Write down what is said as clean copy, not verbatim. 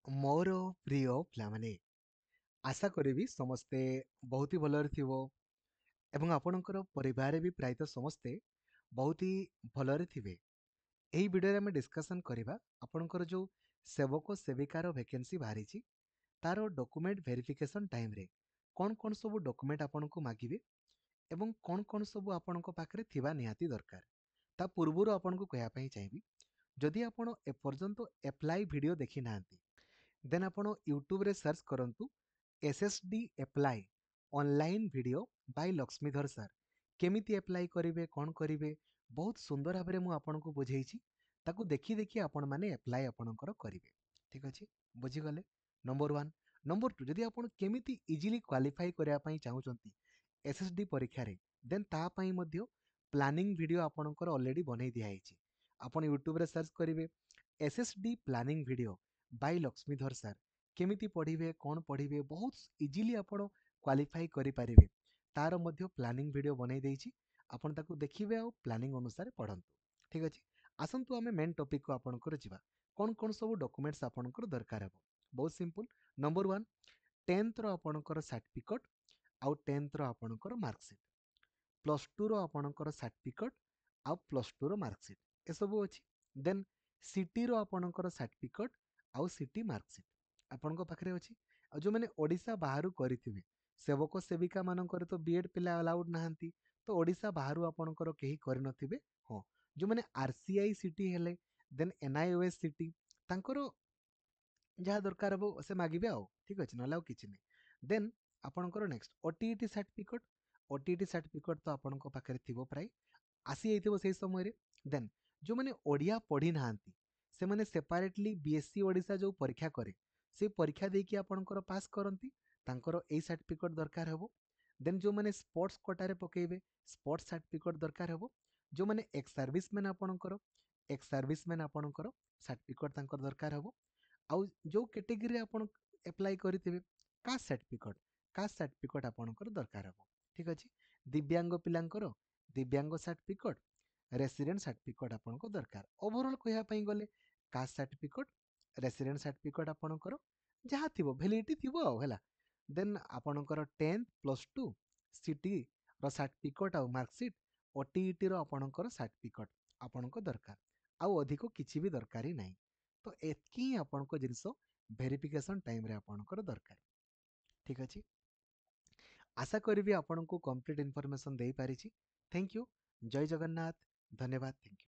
ମୋର ପ୍ରିୟ ପିଲାମାନେ, ଆଶା କରିବି ସମସ୍ତେ ବହୁତ ହି ଭଲରେ ଥିବ ଏବଂ ଆପଣଙ୍କର ପରିବାରରେ ବି ପ୍ରାୟତଃ ସମସ୍ତେ ବହୁତ ହି ଭଲରେ ଥିବେ। ଏହି ଭିଡ଼ିଓରେ ଆମେ ଡିସ୍କସନ୍ କରିବା ଆପଣଙ୍କର ଯେଉଁ ସେବକ ସେବିକାର ଭେକେନ୍ସି ବାହାରିଛି, ତାର ଡକୁମେଣ୍ଟ ଭେରିଫିକେସନ୍ ଟାଇମ୍ରେ କ'ଣ କ'ଣ ସବୁ ଡକୁମେଣ୍ଟ ଆପଣଙ୍କୁ ମାଗିବେ ଏବଂ କ'ଣ କ'ଣ ସବୁ ଆପଣଙ୍କ ପାଖରେ ଥିବା ନିହାତି ଦରକାର। ତା ପୂର୍ବରୁ ଆପଣଙ୍କୁ କହିବା ପାଇଁ ଚାହିଁବି, ଯଦି ଆପଣ ଏପର୍ଯ୍ୟନ୍ତ ଆପ୍ଲାଏ ଭିଡ଼ିଓ ଦେଖିନାହାନ୍ତି, ଦେନ୍ ଆପଣ ୟୁଟ୍ୟୁବରେ ସର୍ଚ୍ଚ କରନ୍ତୁ SSD apply online video by Laxmidhar sir. କେମିତି ଆପ୍ଲାଏ କରିବେ, କ'ଣ କରିବେ, ବହୁତ ସୁନ୍ଦର ଭାବରେ ମୁଁ ଆପଣଙ୍କୁ ବୁଝେଇଛି। ତାକୁ ଦେଖି ଦେଖି ଆପଣମାନେ ଆପ୍ଲାଏ ଆପଣଙ୍କର କରିବେ। ଠିକ୍ ଅଛି, ବୁଝିଗଲେ? Number 1। Number 2, ଯଦି ଆପଣ କେମିତି ଇଜିଲି କ୍ୱାଲିଫାଇ କରିବା ପାଇଁ ଚାହୁଁଛନ୍ତି ଏସ୍ ଏସ୍ ଡି ପରୀକ୍ଷାରେ, ଦେନ୍ ତା ପାଇଁ ମଧ୍ୟ ପ୍ଲାନିଂ ଭିଡ଼ିଓ ଆପଣଙ୍କର ଅଲରେଡ଼ି ବନେଇ ଦିଆହେଇଛି। ଆପଣ ୟୁଟ୍ୟୁବରେ ସର୍ଚ୍ଚ କରିବେ SSD planning video by Laxmidhar sir. କେମିତି ପଢ଼ିବେ, କ'ଣ ପଢ଼ିବେ, ବହୁତ ଇଜିଲି ଆପଣ କ୍ୱାଲିଫାଇ କରିପାରିବେ, ତାର ମଧ୍ୟ ପ୍ଲାନିଂ ଭିଡ଼ିଓ ବନେଇ ଦେଇଛି। ଆପଣ ତାକୁ ଦେଖିବେ ଆଉ ପ୍ଲାନିଂ ଅନୁସାରେ ପଢ଼ନ୍ତୁ। ଠିକ୍ ଅଛି, ଆସନ୍ତୁ ଆମେ ମେନ୍ ଟପିକ୍କୁ ଆପଣଙ୍କର ଯିବା। କ'ଣ କ'ଣ ସବୁ ଡକୁମେଣ୍ଟସ୍ ଆପଣଙ୍କର ଦରକାର ହେବ? ବହୁତ ସିମ୍ପଲ୍। ନମ୍ବର 1, ଟେନ୍ଥର ଆପଣଙ୍କର ସାର୍ଟିଫିକେଟ୍ ଆଉ ଟେନ୍ଥର ଆପଣଙ୍କର ମାର୍କସିଟ୍, ପ୍ଲସ୍ ଟୁର ଆପଣଙ୍କର ସାର୍ଟିଫିକେଟ୍ ଆଉ ପ୍ଲସ୍ ଟୁର ମାର୍କସିଟ୍, ଏସବୁ ଅଛି। ଦେନ୍ ସିଟିର ଆପଣଙ୍କର ସାର୍ଟିଫିକେଟ୍ ଆଉ ସିଟି ମାର୍କସିଟ୍ ଆପଣଙ୍କ ପାଖରେ ଅଛି। ଆଉ ଯେଉଁମାନେ ଓଡ଼ିଶା ବାହାରୁ କରିଥିବେ, ସେବକ ସେବିକା ମାନଙ୍କରେ ତ ବି ଏଡ଼୍ ପିଲା ଆଲାଉଡ଼ ନାହାନ୍ତି, ତ ଓଡ଼ିଶା ବାହାରୁ ଆପଣଙ୍କର କେହି କରିନଥିବେ। ହଁ, ଯେଉଁମାନେ ଆର୍ ସି I city ହେଲେ, ଦେନ୍ N I O S city, ତାଙ୍କର ଯାହା ଦରକାର ହେବ ସେ ମାଗିବେ ଆଉ। ଠିକ୍ ଅଛି, ନହେଲେ ଆଉ କିଛି ନାହିଁ। ଦେନ୍ ଆପଣଙ୍କର next OTET certificate. OTET certificate ତ ଆପଣଙ୍କ ପାଖରେ ଥିବ, ପ୍ରାୟ ଆସିଯାଇଥିବ ସେଇ ସମୟରେ। ଦେନ୍ ଯେଉଁମାନେ ଓଡ଼ିଆ ପଢ଼ି ନାହାନ୍ତି, ସେମାନେ ସେପାରେଟଲି ବିଏସ୍ସି ଓଡ଼ିଶା ଯେଉଁ ପରୀକ୍ଷା କରେ, ସେ ପରୀକ୍ଷା ଦେଇକି ଆପଣଙ୍କର ପାସ୍ କରନ୍ତି, ତାଙ୍କର ଏଇ ସାର୍ଟିଫିକେଟ୍ ଦରକାର ହେବ। ଦେନ୍ ଯେଉଁମାନେ ସ୍ପୋର୍ଟସ୍ କୋଟାରେ ପକାଇବେ, ସ୍ପୋର୍ଟସ୍ ସାର୍ଟିଫିକେଟ୍ ଦରକାର ହେବ। ଯେଉଁମାନେ ଏକ୍ସ ସର୍ଭିସମ୍ୟାନ୍, ଆପଣଙ୍କର ଏକ୍ସ ସର୍ଭିସମ୍ୟାନ୍ ଆପଣଙ୍କର ସାର୍ଟିଫିକେଟ୍ ତାଙ୍କର ଦରକାର ହେବ। ଆଉ ଯେଉଁ କ୍ୟାଟେଗୋରୀରେ ଆପଣ ଆପ୍ଲାଏ କରିଥିବେ, କାଷ୍ଟ ସାର୍ଟିଫିକେଟ୍ ଆପଣଙ୍କର ଦରକାର ହେବ। ଠିକ୍ ଅଛି, ଦିବ୍ୟାଙ୍ଗ ପିଲାଙ୍କର ଦିବ୍ୟାଙ୍ଗ ସାର୍ଟିଫିକେଟ୍, ରେସିଡେଣ୍ଟ ସାର୍ଟିଫିକେଟ୍ ଆପଣଙ୍କ ଦରକାର। ଓଭରଅଲ୍ କହିବା ପାଇଁ ଗଲେ କାଷ୍ଟ ସାର୍ଟିଫିକେଟ୍, ରେସିଡେଣ୍ଟ ସାର୍ଟିଫିକେଟ୍ ଆପଣଙ୍କର ଯାହା ଥିବ, ଭ୍ୟାଲିଡ଼ିଟି ଥିବ ଆଉ ହେଲା। ଦେନ୍ ଆପଣଙ୍କର 10th, plus 2, ସିଟିର ସାର୍ଟିଫିକେଟ୍ ଆଉ ମାର୍କସିଟ୍, ଓଟିଇଟିର ଆପଣଙ୍କର ସାର୍ଟିଫିକେଟ୍ ଆପଣଙ୍କ ଦରକାର। ଆଉ ଅଧିକ କିଛି ବି ଦରକାର ହିଁ ନାହିଁ। ତ ଏତିକି ହିଁ ଆପଣଙ୍କ ଜିନିଷ ଭେରିଫିକେସନ୍ ଟାଇମ୍ରେ ଆପଣଙ୍କର ଦରକାର। ଠିକ୍ ଅଛି, ଆଶା କରିବି ଆପଣଙ୍କୁ କମ୍ପ୍ଲିଟ୍ ଇନଫର୍ମେସନ୍ ଦେଇପାରିଛି। Thank you, Jay Jagannath, ଧନ୍ୟବାଦ, thank you.